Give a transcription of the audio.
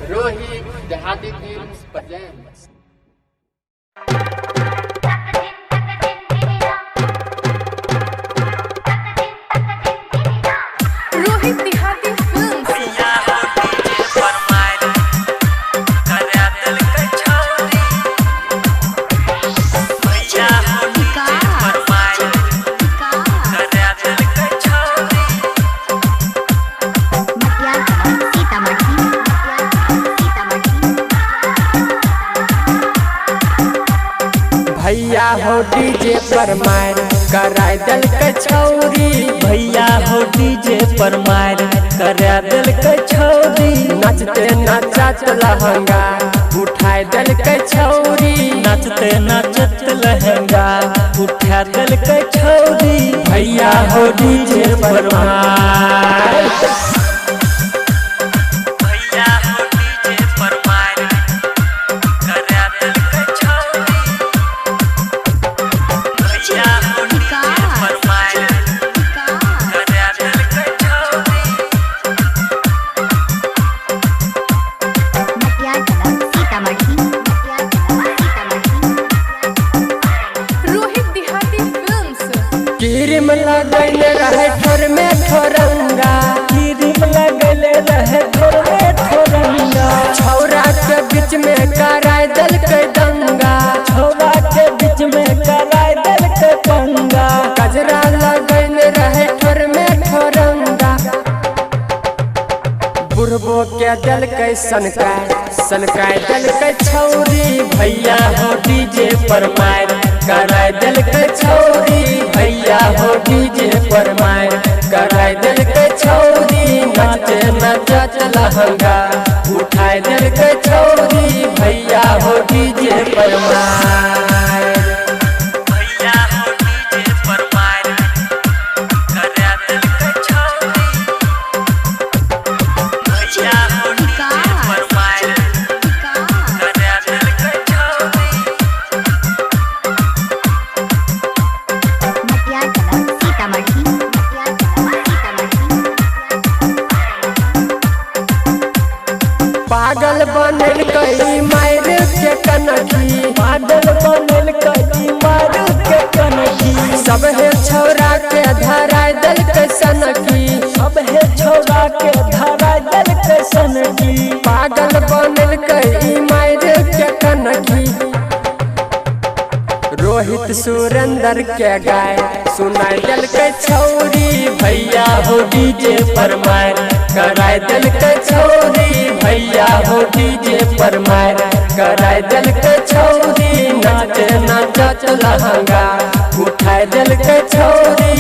Rohit Dehati Films presents. Rohit Dehati Films. भैया हो DJ पर मार करा दिल के छौरी। भैया हो डीजे पर मार करा दिल के छौरी। सीतामढ़ी, सीतामढ़ी। भैया हो डीजे पर मार कराय दिल के छौरी। भैया हो डीजे पर मार करा दिल के छौरी। नचते नचत लहंगा उठाय दिल के छौरी। नाचते नाचत लहंगा उठा दिल के छौरी। भैया हो डीजे पर मार। भैया हो डीजे पर मार करा दिल के छौरी। भैया हो डीजे पर मार करा दिल के छौरी। Sitamarhi, Sitamarhi. Rohit Dehati Films. Cream लगैले रहे ठोर में ठोरंगा। क्रीम लगले रहे ठोर में ठोरंगा। छौरा के बीच में कराय दिल के दंगा। छौरा के बीच में कराय दिल के पंगा। कजरा लगैले रहे ठोर में ठोरंगा। बुढ़बो के दिल के सनकाय सनकाय दिल के छौरी। भैया हो डीजे पर मार कराय दिल के छौरी। भैया हो डीजे पर मार कराय दिल के छौरी। नाचे नचत लहंगा उठाय दिल के छौरी। भैया हो डीजे पर मार। भैया हो डीजे पर मार करा दिल के छौरी। भैया हो डीजे पर मार करा दिल के छौरी। सीतामढ़ी, सीतामढ़ी। पागल बनल कई मार के कनखी। पागल बनल कई मार के कनखी। सब हे छौरा के धराय दिल के सनकी। सब हे छौरा के धरा दिल के सनकी। पागल बनल कई मार के कनखी। रोहित सुरेंद्र के गाय सुनाय दिल के छौरी। भैया हो डीजे पर मार कराय दिल के छौरी। भैया हो डीजे पर मार कराय दिल के छौरी। नाचे नचत लहंगा उठाय दिल के छौरी।